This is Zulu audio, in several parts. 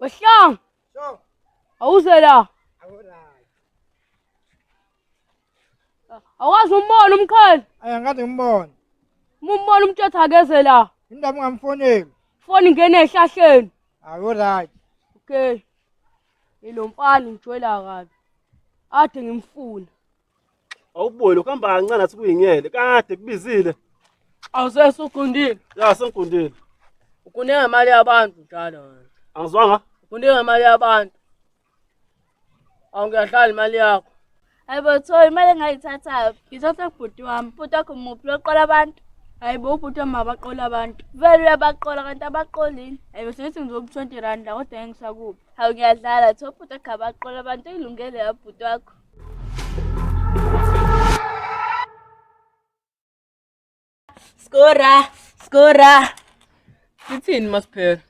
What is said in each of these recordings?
Wehlanga. So, Awuze la. alright. Awazi umbona umqhele. Ayi angaze ngimbone. Uma umbona umtshetha akeze la. Indaba ungamfoneli. Foni ingene ehlahleni. Alright. Okay. Ilo mfana ngijwayela kabi. Ade ngimfuna. Awubuye lokhu hamba kancane athi kuyinyele. Kade kubizile. Awusese ugundile. Ya sengigundile. Ugunde ngemali yabantu njalo wena. Angizwanga? Ugunde ngemali yabantu. Awu ngiyahlala imali yakho. Hayibo Thoyi, imali engayithathayo. Ngithatha kubhuti wami. Ubhuti wakho muphi loqola abantu? Hayibo ubhuti wami abaqola abantu. Vele uyabaqola kanti abaqolini. Hayibo sengithi ngizopha 20 rand la kodwa ngeke ngisakuphi. Hawu ngiyadlala Thoyi, ubhuti wakho abaqola abantu uyilungele ya bhuti wakho. Skora, skora. Ithini masiphela?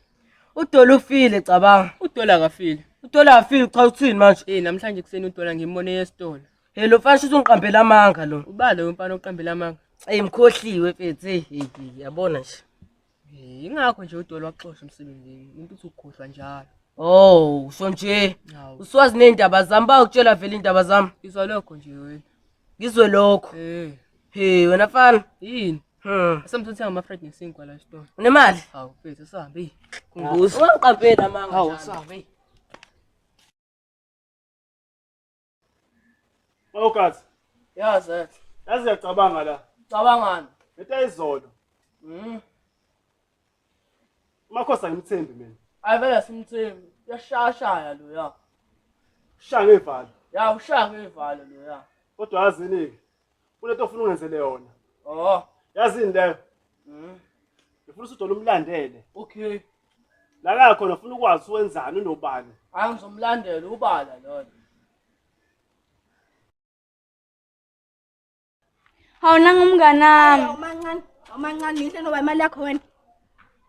Udola ufile cabanga. Udola akafile. Udola afile cha uthini manje? Eh namhlanje kuseni udola ngimbone esitolo. Hey lo mfana shuthi ungiqambela amanga lo. Uba lo mfana oqambela amanga. Ey mkhohliwe mfethu. Hey hey hey, yabona nje. Eh, Ingakho nje udola waxoshwa emsebenzini. Umuntu uthi ukhohlwa njalo. Oh, usho nje. Hawu. Uswazi nezindaba zami bayakutshela vele indaba zami. Izwa lokho nje wena. Ngizwe lokho. Eh, Hey wena mfana. yini? Hmm. Asamthathe ngama-fried nesinkwa la esitolo. Unemali? Hawu mfethu asahambe. Khumbuza. Ungangiqambeli amanga. Hawu njalo. asahambe. Awukazi. Ya Zet. Yazi ngiyacabanga la. Cabangani. Lento ayizolo. Makhosi angimthembi mina. Hayi vele simthembi. Uyashayashaya lo ya. Shaya ngevalo. Ya ushaya ngevalo lo ya. Kodwa yazini ke. Kunento ofuna ungenzele yona. Oh. Yazini leyo? Ngifuna usudola umlandele. Okay. La la khona ufuna ukwazi wenzani unobani. Hayi ngizomlandela ubala lona. Hawu nanga umnganami. Awumancane, awumancane uyidle noba imali yakho wena.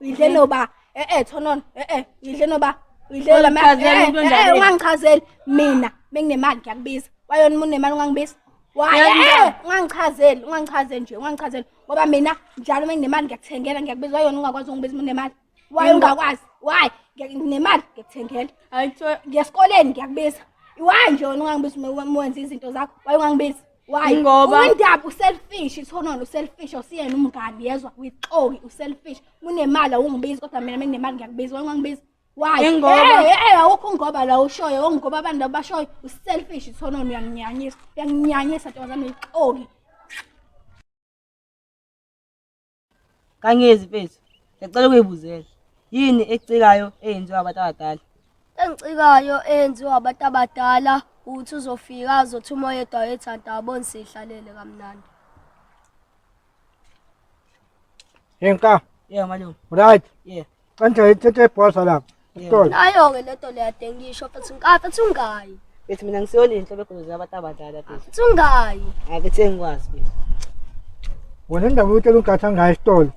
Uyidle noba eh eh thonono eh eh uyidle noba uyidle noba Ungichazela eh, into eh, enjalo. eh, ungangichazeli mina benginemali ngiyakubiza. Wayona uma unemali ungangibiza. Why Uyazi eh ungangichazeli ungangichazeli nje ungangichazeli ngoba mina njalo menginemali ngiyakuthengela ngiyakubiza wayona ungakwazi ungibiza uma unemali. Why ungakwazi? Why? Nginemali ngiyakuthengela. Hayi Thoyi. Ngiyesikoleni ngiyakubiza. Why nje wena ungangibiza uma wenza izinto zakho? Why ungangibiza? Why? Ngoba- Indaba uselfish, ithonona uselfish awusiyena umngani yezwa uyixoki uselfish. Unemali awungibizi kodwa mina menginemali ngiyakubiza. Why ungangibiza? Why? Ingoba- Eh eh awukho ungoba la ushoyo, ungoba abantu abashoyo uselfish ithonona uyanginyanyisa. Uyanginyanyisa ntombazane uyixoki. Kangezi mfethu. Ngiyacela ukuyibuzela. Yini ecikayo eyenziwa abantu abadala? Engicikayo eyenziwa abantu abadala ukuthi uzofika azothi uma oyedwa wethanda abone sihlalele kamnandi. Hey nka. Yeah malume. Right. Yeah. Kanje ithethe ibhosa lapha. Esitolo. Nayo-ke lento leyo ade ngisho futhi nkathi ungayi Mfethu mina ngisiyona inhlobo egolozela abantu abadala mfethu. futhi ungayi. Hayi mfethu engikwazi mfethu. Wena indaba utshela ugathi angayi esitolo.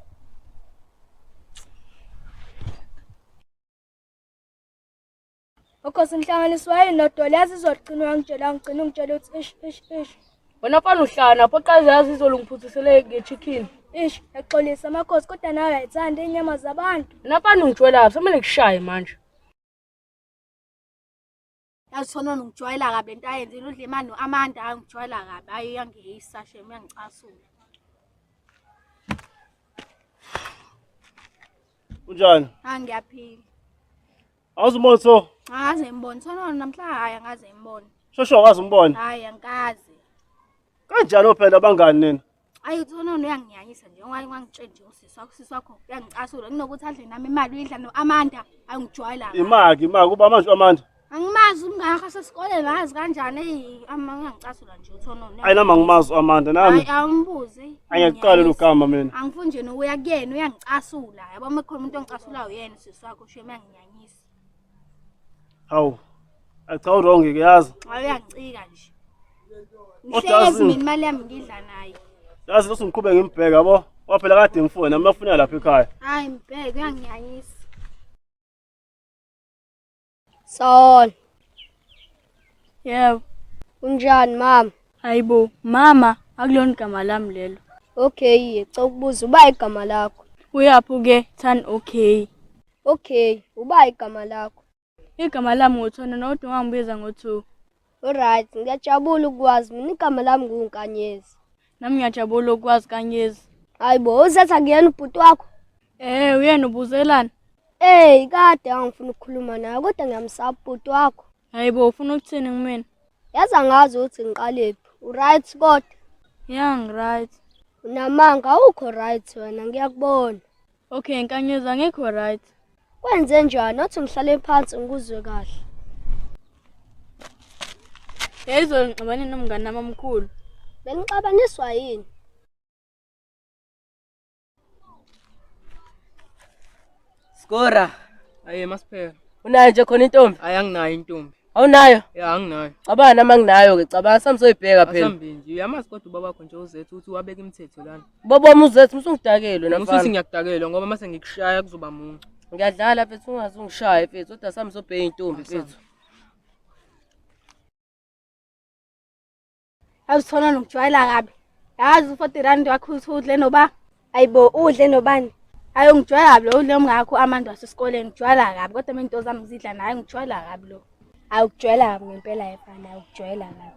Ukhosi ngihlanganiswa yini noDola yazi izogcina uyangitshela ngigcina ungitshela ukuthi ish ish ish Wena mfana uhlala napho qaze yazi izolo ngiphuthisele nge-chicken. ish yaxolisa amakhosi kodwa nawe uyayithanda iy'nyama zabantu. Wena mfana ungijwayela semele kushaye manje. Yazi thonono ngijwayela kabi lento ayenzile udla imali no-Amanda hayi ngijwayela kabi hayi uyangeyisa shem uyangicasula. Unjani? Hayi ngiyaphila. Awuzumbona so. Angaze ngibone thonono namhlanje hayi angaze ngibone. Shosho akaze umbone. Hayi angikaze. Kanjani ophela abangani nina? Ayi thonono uyanginyanyisa nje ungangitsheli nje usisi wakho usisi wakho uyangicasula kunokuthi adle nami imali uyidla no-Amanda hayi ngijwayela kabi. Imaki imaki uba manje Amanda. Angimazi umngane wakho asesikoleni ngazi kanjani eyi ama uyangicasula nje uthonono. Ayi nami angimazi uAmanda nami. Hayi awumbuze. Angiyakuqala lugama mina. Angifuni nje nokuya kuyena uyangicasula. Yabo uma kukhona umuntu ongicasulayo uyena usisi wakho shem uyanginyanyisa. Hawu. Acha uwrong ke yazi. Hayi uyangicika nje. Kodwa Ngihlezi yazi- mina imali yami ngidla naye. Yazi losu ngiqhubeke ngimbheka yabo. Waphela kade ngifuna nami afuna lapha ekhaya. Hayi mbheke uyanginyanyisa. Sawona, Yebo. unjani mama? Hayibo mama akulona igama lami lelo. Okay, cela ukubuza uba igama lakho. Uyaphi ke? Thani okay. Okay, uba igama lakho. Igama lami nguThona nokuthi ungangibiza ngo-Two. Alright, ngiyajabula ukukwazi. Mina igama lami nguNkanyezi. Nami ngiyajabula ukukwazi Nkanyezi. Hayi bo, uzetha kuyena ubhuti wakho? Eh, uyena ubuzelani? Ey, kade angifuna ukukhuluma naye kodwa ngiyamsaba ubhuti wakho. Hayi bo, ufuna ukuthini kumina? Yazi angazi ukuthi ngiqalephi. Uright kodwa? Ya, ngiright. Unamanga awukho right wena, ngiyakubona. Okay, Nkanyezi angikho right. Kwenze njani? Othi ngihlale phansi ngikuzwe kahle. Yayizolo ngixabane nomngane wami omkhulu. Benixabaniswa yini? Skora. Aye masiphela. Unayo nje khona intombi? Ayi anginayo intombi. Awunayo? Ya anginayo. Cabanga nami anginayo ke, cabanga samsoyibheka phela. Asambi nje. Uyamazi kodwa ubaba wakho nje uzethu uthi wabeka imithetho lana. Baba wami uzethu usungidakelwe Usuthi nafana. ngiyakudakelwa ngoba mase ngikushaya kuzoba muncu. Ngiyadlala mfethu ungaze ungishaye mfethu kodwa sami sobheka intombi mfethu. Yazi Thona nokujwayela kabi. Yazi u-40 rand wakho uthi udle noba. Ayibo udle nobani? Hayi ungijwayela kabi lo udle umngakho amandi wasesikoleni ngijwayela kabi kodwa mina into zami ngizidla naye ngijwayela kabi lo. Awukujwayela kabi ngempela yefana, awukujwayela kabi.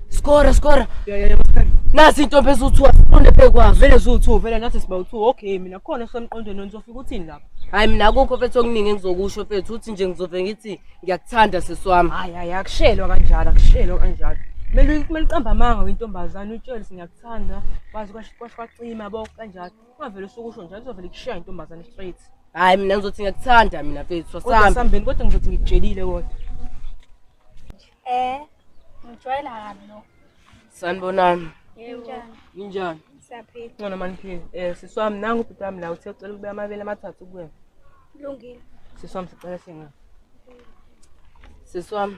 Skora skora. Ya ya ya masiphela. Nasi intombi eziwu-2 asiqonde phezu kwazo. Vele ziwu-2 vele nathi siba u-2. Okay mina khona semqondweni nizofika uthini lapha? Hayi mina akukho mfethu okuningi engizokusho mfethu uthi nje ngizove ngithi ngiyakuthanda sisi wami. Hayi hayi akushelwa kanjalo, akushelwa kanjalo. Kumele uqambe amanga kwintombazane utshele ukuthi ngiyakuthanda, wazi kwasho kwacima yabo kanjalo. Ungavele usuke usho njalo uzovele ikushaya intombazane straight. Hayi mina ngizothi ngiyakuthanda mina mfethu Kodwa asambe. sambeni kodwa ngizothi ngikutshelile kodwa. Eh, ngijwayela kabi lo. Sanibonani. Yebo. Ninjani? Siyaphila. Ngcono mani phile. Sisi wami nangu ubhuti wami la uthe ucela ukubeka amabele amathathu kuwena. Kulungile. Sisi wami sicela singa. Sisi wami.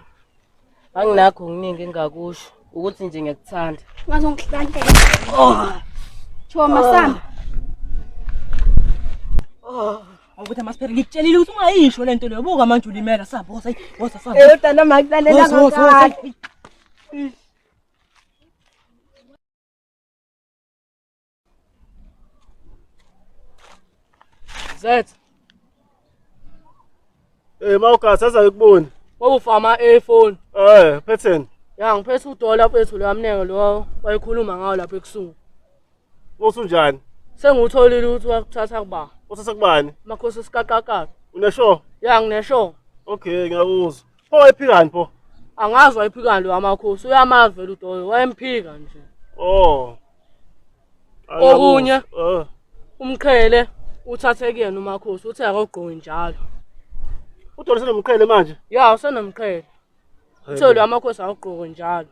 Anginakho okuningi engingakusho ukuthi nje ngiyakuthanda. Ungazongihlanhlela. Choma sami. Awukuthi amasiphele ngikutshelile ukuthi ungayisho lento leyo. Buka manje ulimela sabo woza woza sabo. Eh mntana makulalela Woza, woza, woza. kancane. Zethu, Eh mawugathi aza ngikuboni. wawufama iPhone. Eh, phetheni. Ya ngiphethe udola mfethu lo amnenge lo wayekhuluma ngawo lapha ebusuku. Usunjani? Sengiwutholile ukuthi wakuthatha kuba. Uthatha kubani? Makhosi sikaqaqaqa. Unesho? Ya nginesho. Okay, ngiyakuzwa. Pho wayephikani pho? Angazi wayephikani lo amakhosi. Uyamazi vele udola wayemphika nje. Oh. Okunye. Eh. Umqhele uthathe kuyena umakhosi uthe akugqoki njalo. Udola senomqhele manje. Ya usenomqhele. Uthe lo amakhosi awugqoki njalo.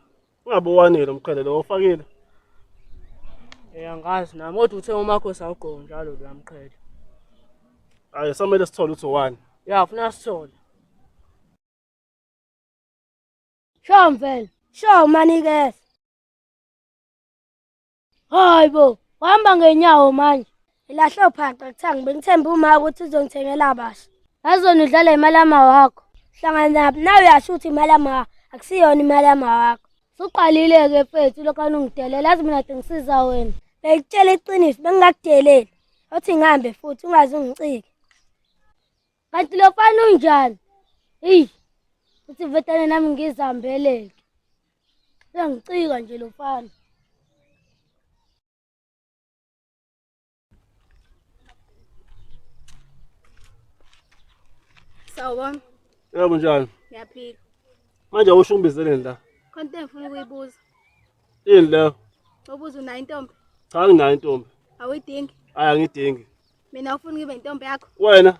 Ungabowanile umqhele lo ufakile. Eh angazi nami kodwa uthe umakhosi awugqoki njalo lo amqhele. Hayi samele sithole uthi owani. Ya ufuna sithole. Sho mfela, sho manikeza. Hayi bo, uhamba ngenyawo manje. Ilahle phaqa kuthangi bengithemba uma ukuthi uzongithengela abasha. Yazona udlala imali yama wakho. Hlangana nabo nawe uyasho ukuthi imali yama akusiyona imali yama wakho. Suqalile-ke mfethu lokho ungidelela yazi mina kade ngisiza wena. Bengikutshela iqiniso bengingakudeleli. Othi ngihambe futhi ungaze ungicike. Kanti lo mfana unjani? Eyi, uthi vetane nami ngizihambeleke. Uyangicika nje lo mfana. Sawubona. Yebo njani? Ngiyaphila. Manje awusho ungibizeleni la. Khona into engifuna ukuyibuza. Yini leyo? Ubuza unayo intombi? Cha anginayo intombi. Awuyidingi? Hayi angidingi. Mina ufuna ngibe intombi yakho? Wena?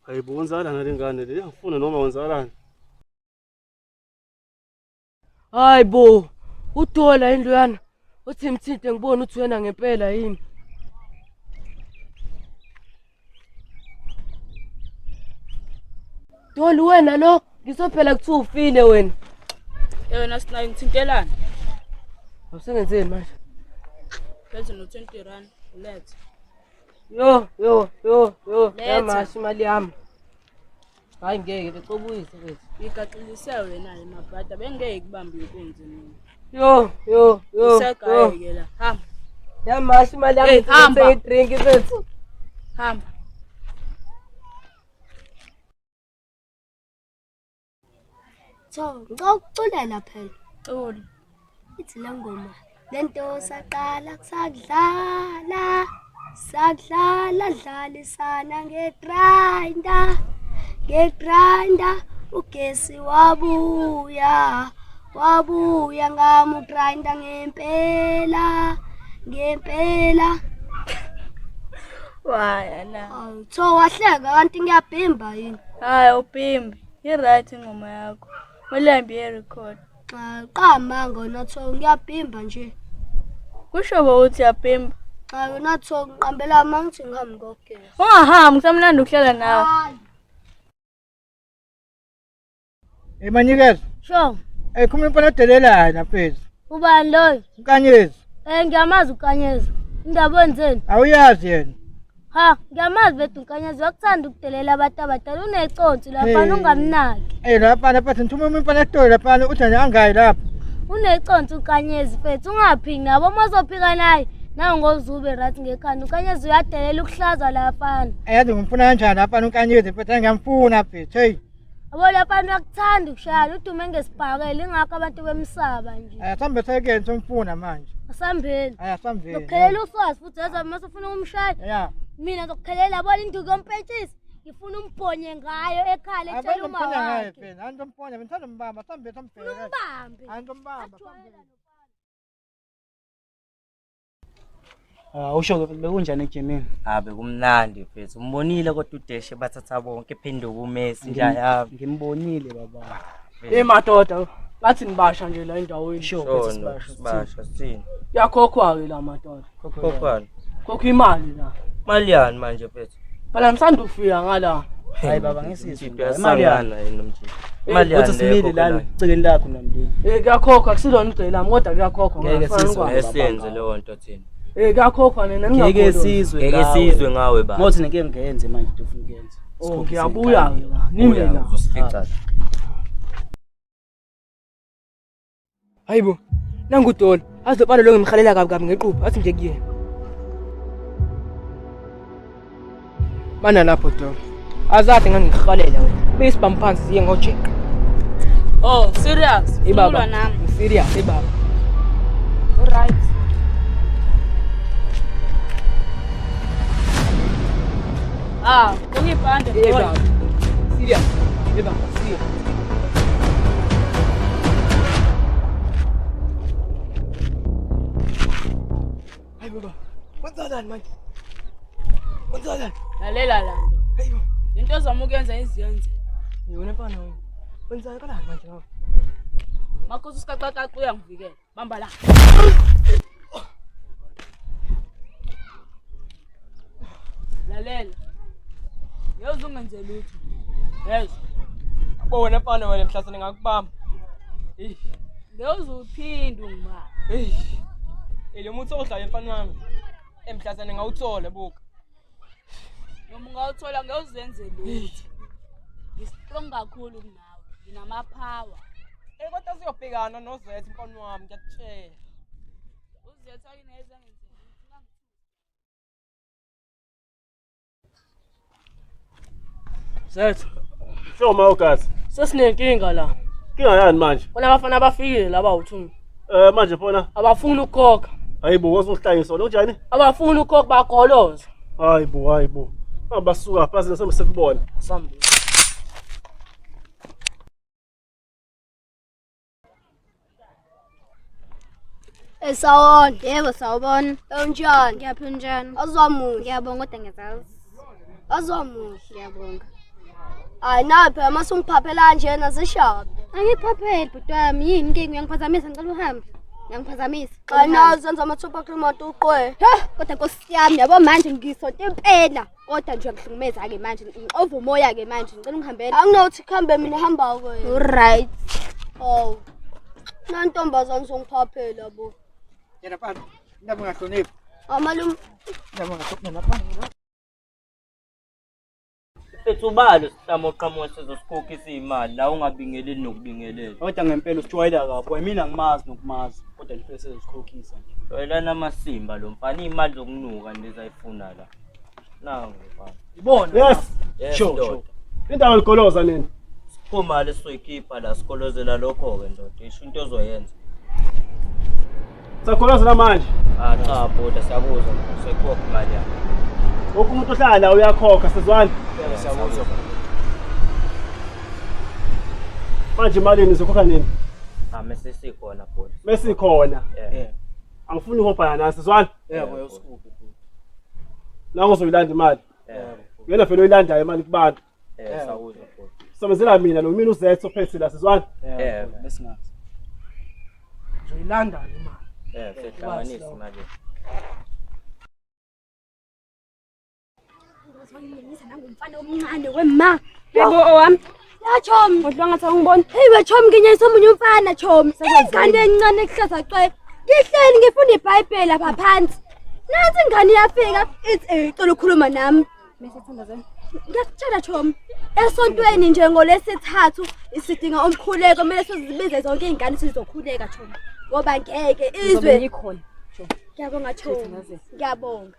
Hayibo wenzakalani le ngane le? Iyangifuna noma wenzakalani? Hayi bo, udola indlu yana. Uthi mthinte ngibone uthi wena ngempela yini. Doli wena lo, ngizophela kuthiwa ufile wena. Yona sinayo ngithintelana. Awusengenzeni manje? Phethe no 20 rand ulethe. Yo yo yo yo, Letha. yamasha imali yami. Hayi ngeke becobuyise mfethu. Igaxilise wena ke mabhada bengeke kubambe inkunzi mina. Yo yo yo. yo. Usegayeke la. Hamba. Yamasha imali yami. Hey, hamba. ngithenga idrink mfethu. Hamba. Tho, ngicela ukuculela phela. Cula. Ithi le ngoma lento saqala kusakudlala sakudlala dlalisana ngegrinder ngegrinder ugesi wabuya wabuya ngamugrinder ngempela ngempela. Waya na. Awu, Tho wahleka kanti ngiyabhimba yini? Hayi ubhimbi. I-right ingoma yakho. Ulembi ye-record. Cha, qamba ngona Tho ngiyabhimba nje. Kusho bo ukuthi uyabhimba. Cha wena Tho ngiqambela amanga ngithi ngihambe ngiyogeza. Ungahambi kusamnandi ukuhlala nawe. Hayi. Emanikeza. Sho, Eh khuluma umfana odelelayo nafethu. ubani loyo? Unkanyezi. Ngiyamazi uKanyezi. Indaba wenzeni? Awuyazi yena. Ha, ngiyamazi bethu uNkanyezi uyakuthanda ukudelela abantu abadala uneconsi laphana Hey. ungamnaki. Eh lapha lapha ngithuma umfana esitolo lapha uthi nje angayi lapha. Uneconsi uNkanyezi mfethu ungaphiki nabo uma uzophika naye nawe ngozube right ngekhanda uNkanyezi uyadelela ukuhlaza laphana. Ayazi ngimfuna kanjani lapha uNkanyezi mfethu ngiyamfuna mfethu. Hey. Yabo laphana uyakuthanda ukushayela udume ngesibhakela ingakho abantu bemsaba nje. Ayasambe sekeni somfuna manje. Asambeni. Ayasambeni. Ngizokukhelela uswazi futhi yazi uma usufuna ukumshaya. Yeah. Mina ngizokukhelela yabona induku yompentshisi. Ngifuna umbhonye ngayo ekhala etshela uma Abanye ngaye wakhe. mfethu. Antomponya ngithanda umbamba sambe sambheke. Umbambe. Antombamba. Ah, usho ke bekunjani ejimini? Ah bekumnandi mfethu. Umbonile kodwa uDeshe bathatha bonke phenduka uMessi nje yami. Ngimbonile baba. Hey madoda, ngathi nibasha nje la endaweni. Sure, Sure, mfethu sibasha. sibasha sithini? Kuyakhokhwa-ke la madoda. Khokhwani. Khokha imali la. Mali yani manje mfethu? Phela ngisanda ukufika ngala. Hayi baba ngisizwe. Umjito uyasangana yena nomjito. Imali Uthi yani simile lana ecekeni lakho namlini. Kuyakhokhwa akusilona igceke lami kodwa kuyakhokhwa. Ngeke ngafana sizwe. ngikwazi. Esiyenze leyo nto thina. Kuyakhokhwa nina Ngeke ningakholwa. sizwe. Ngeke ngawe. sizwe ngawe baba. Mothi ngeke ngiyenze manje into ofuna ukuyenza. Oh, ngiyabuya-ke la. Nime Buya, la. Uzosifica la. Hayibo, nangu uDola. Azobala lo ngimhalela kabi kabi ngequpha athi nje kuyena. Mana lapho Dola. Azade ngangihalela wena. Beyisibhamu phansi siye ngojeqa. Oh, serious? Hey baba. Usulwa nami. Ngiserious hey baba. Alright. Ah, ungibhande. Hey baba. Serious. Hey baba, serious. Hayi baba. Kwenzakalani manje? Kwenzakalani? Lalela la ndoda. Hayibo. Into ozama ukuyenza iziyenze. Yona mfana wena. Kwenzakalani manje baba? Makhosi usikaqaqaqa uyangivikela. Bamba la. Lalela. Ngeke ungenze lutho. Yezwa. Yabo wena mfana wena mhlasane ngakubamba. Hey, Ngeke uphinde ungibambe. hey. Eh lo muthi odlayo mfana wami. Emhlasane ngawuthola buka. Noma ungawuthola ngeke uzenze lutho. Ngistrong kakhulu kunawe. Nginama-power. Eh kodwa siyobhekana noZethu mfana wami ngiyakutshela. Uzethu akineze ngenze lutho. Zethu, Sho mawugazi. sesinenkinga la. Kinga yani manje? Kona abafana abafikile laba u2. Eh manje phona. Abafuni ukukhokha. Hayibo wazohlanyiswa unjani? Abafuni ukukhokha bagoloza. Hayibo hayibo. Basuka phansi sembe sekubona. Sambe. Sawubona. Yebo, sawubona. Unjani? Ngiyaphila njani? Azomuhle. Ngiyabonga kodwa ngiyazazi. Azomuhle. Ngiyabonga. Hayi nawe phela mase ungiphaphela kanjena zishabe. Angiphapheli bhuti wami, yini inkinga uyangiphazamisa ngicela uhambe. Uyangiphazamisa. Hayi nawe zenza amathupha cream uqwe. Ha, kodwa nkosi yami yabo manje ngisonto impela. Kodwa nje uyangihlukumeza-ke manje, ngixova umoya-ke manje, ngicela ungihambele. Anginokuthi kuhambe mina hamba wena. Alright. Hawu. Nantombazane songiphaphela bo. Yena mfana. Indaba ungahloniphi. Amalume Indaba ungahloniphi mfana. Mfethu ubalo sihlamo oqhamuka sizosikhokhisa imali la ungabingeleli nokubingelela. Kodwa ngempela usijwayela kabi. Mina ngimazi nokumazi kodwa nje sezosikhokhisa nje. Jwayelana amasimba lo mfana imali zokunuka ndizayifuna la. Nangu mfana. Ibona. Yes. Yes, Sure, ndoda. sure. Indaba ligoloza nini? Kumali esizoyikhipha la sikolozela lokho-ke ndoda. Isho into ozoyenza. Sakolozela manje. Ah cha bhuti siyakuzwa. Sekhokha imali yakho. Wonke umuntu ohlala la uyakhokha sizwana. Siyakuzwa. Manje imali yenu nizokhokha nini? Ah mese sikhona bhuti. Mesikhona. Yeah. Angifuni ukuhobhana nawe sizwana. Yebo, uyosikuphi bhuti. Nango uzoyilanda imali. Yeah. Uyena vele oyilandayo imali kubantu. Eh sawuzwa bhuti. Sebenzela mina lo mina uzethu ophethe la sizwana. Yeah. Besingazi. Uzoyilanda imali. Eh sihlanganise imali. Ngizongingenisa nangumfana omncane wema. Yebo owami. Ya chomi. Udlwa ngathi awungiboni. Hey we chomi nginyanyisa omunye umfana chomi. Ingane encane ekuhlaza cwe. Ngihleli ngifunda iBhayibheli lapha phansi. Nansi ingane iyafika ithi icela ukukhuluma nami. Ngiyakutshela chomi. Esontweni nje ngolesithathu isidinga umkhuleko kumele sizibize zonke izingane sizokhuleka chomi. Ngoba ngeke izwe. Ngikhona. Ngiyabonga chomi. Ngiyabonga.